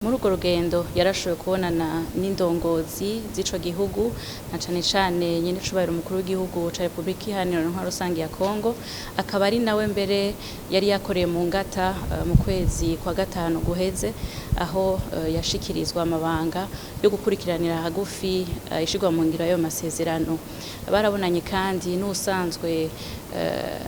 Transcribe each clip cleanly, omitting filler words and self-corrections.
Muri urwo rugendo yarashoboye kubonana n'indongozi z'ico gihugu, na cane cane nyen'icubahiro umukuru w'igihugu ca Republika Iharanira Intwaro Rusangi ya Kongo, akaba ari nawe mbere yari yakoreye mu ngata mu kwezi kwa gatanu guheze, aho yashikirizwa amabanga yo gukurikiranira hagufi ishirwa mu ngiro y'ayo masezerano. Barabonanye kandi n'uwusanzwe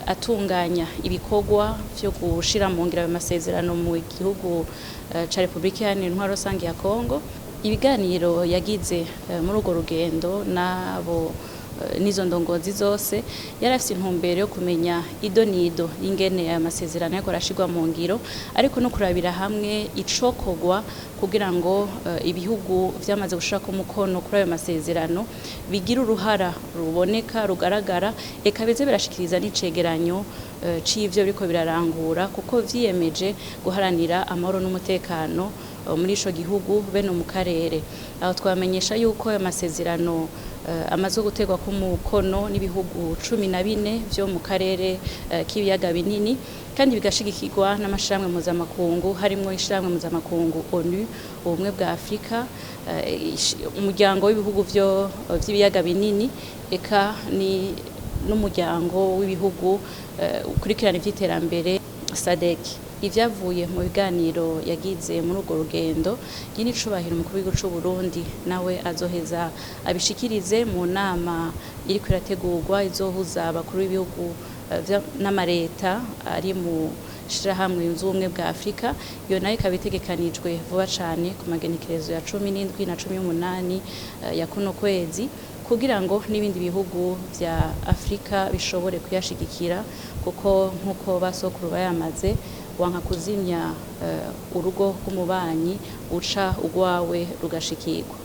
atunganya ibikorwa vyo gushira mu ngiro ayo masezerano mu gihugu ca Republika Iharanira Intwaro Rusangi ya Kongo. Ibiganiro yagize muri urwo rugendo nabo n'izo ndongozi zose, yari afise intumbero yo kumenya ido n'ido y'ingene ayo masezerano yariko arashirwa mu ngiro, ariko no kurabira hamwe icokorwa kugira ngo ibihugu vyamaze gushirako umukono kuri ayo masezerano bigire uruhara ruboneka, rugaragara, eka bize birashikiriza n'icegeranyo c'ivyo biriko birarangura, kuko vyiyemeje guharanira amahoro n'umutekano muri ico gihugu be no mu karere. Aho twamenyesha yuko ayo masezerano amaze guterwa ku mukono n'ibihugu 14 vyo mu karere k'ibiyaga binini, kandi bigashigikirwa n'amashirahamwe mpuzamakungu, harimwo ishirahamwe mpuzamakungu ONU, Ubumwe bwa Afrika, umuryango w'ibihugu vyo vy'ibiyaga binini, eka ni n'umuryango w'ibihugu ukurikirana ivy'iterambere, SADC. Ivyavuye mu biganiro yagize muri urwo rugendo, nyen'icubahiro umukuru w'igihugu c'u Burundi nawe azoheza abishikirize mu nama iriko irategurwa izohuza abakuru b'ibihugu n'amareta ari mu shirahamwe yunze ubumwe bwa Afrika. Iyo nayo ikaba itegekanijwe vuba cane ku magenekerezo ya 17 na 18 ya kuno kwezi, kugira ngo n'ibindi bihugu vya Afrika bishobore kuyashigikira, kuko nk'uko basokuru bayamaze, wanka kuzimya urugo rw'umubanyi uca urwawe rugashikirwa.